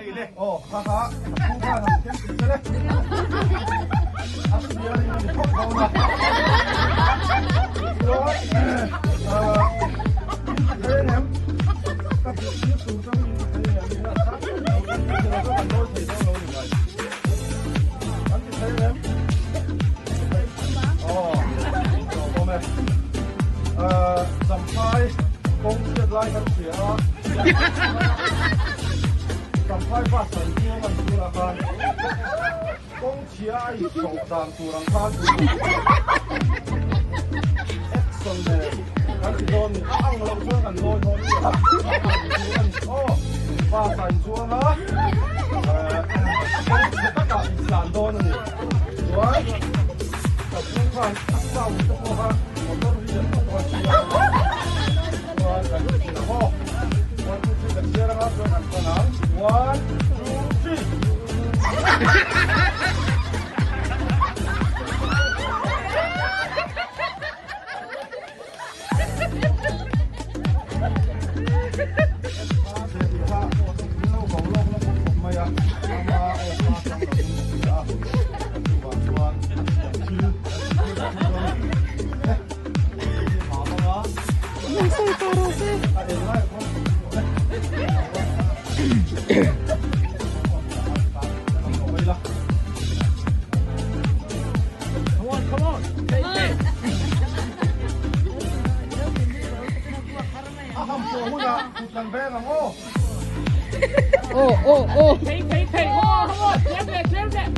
Aw kha kha a pu khan han keng tih se le. A steering a ni phawt dawn a. Chuan ah in ti thei ang em? Ka zir tir tur chang in ti thei ang em? Nia kha lo kan lawi thei dawn lo ni mai. An ti thei ang em? Aw awm e. Ah Champhai kawng chhiat lai kan hria a. Champhai bus an chuang an tunah khan kawng chhia a inchawh dan tur ang khan action nen kan ti dawn ni a ang loh chuan kan lawi dawn ni a aw bus a inchuang a kawng chhe takah intlan dawn a ni chuan ka pu khan a sound te pawh kha motor hi an pawh a hria chuan kan ti ang aw. One, two, three, kan chhiar anga chuan kan pan ang. One, two, three. Oh, oh, oh. Thei, thei, thei. Come on, come on. Clear there, clear there.